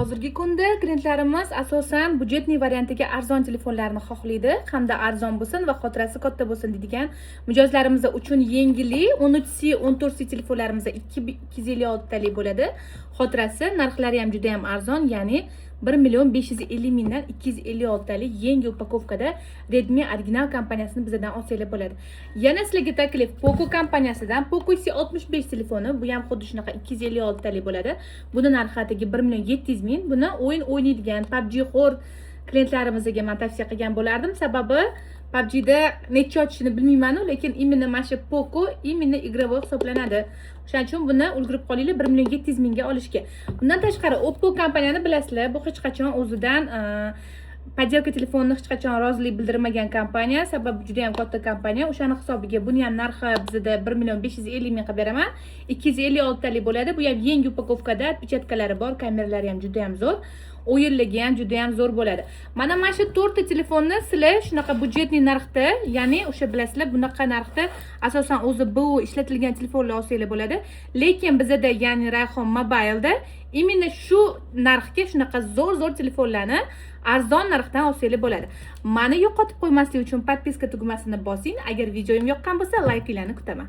Hozirgi kunda klientlarimiz asosan бюджетный variantiga arzon telefonlarni xohlaydi hamda arzon bo'lsin va xotirasi katta bo'lsin deydigan mijozlarimiz uchun yengillik 13C, 14C telefonlarimiz 256 talik bo'ladi. Xotirasi, narxlari ham juda ham arzon, ya'ni 1 million 550 mingdan 256 talik yangi упаковка da Redmi original kompaniyasini bizdan olsanglar bo'ladi. Yana sizlarga taklif Poco kompaniyasidan Poco C65 telefoni, bu ham xuddi shunaqa 256 talik bo'ladi. Buni narxi atigi 1 million 700 ming. Buni o'yin o'ynaydigan PUBG xo'r klientlarimizga man tavsiya qilgan bo'lardim. Sababi PUBGda necha otishini bilmayman-u, lekin именно mana shu Poco именно игровой hisoblanadi. O'shaning uchun buni ulgurib qolinglar 1 million 700 mingga olishga. Undan tashqari Oppo kompaniyani bilasizlar, bu hech qachon o'zidan подделка telefonni hech qachon rozilik bildirmagan kompaniya, sababi juda ham katta kompaniya. O'shani hisobiga buni ham narxi bizada 1 million 550 ming qilib beraman. 256 talik bo'ladi. Bu ham yangi упаковка da, отпечатка lari bor, kameralari ham juda ham zo'r. O'yinligi ham juda ham zo'r bo'ladi. Mana shu to'rtta telefonni sizlar shunaqa бюджетный narxda, ya'ni o'sha bilasizlar, bunaqa narxda asosan o'zi bu ishlatilgan telefonlar olsanglar bo'ladi. Lekin bizada, ya'ni Rayhon Mobile'da именно shu narxga shunaqa zo'r-zo'r telefonlarni arzon narxdan olsanglar bo'ladi. Mani yo'qotib qo'ymaslik uchun подписка tugmasini bosing. Agar videoyim yoqqan bo'lsa, layklarni kutaman.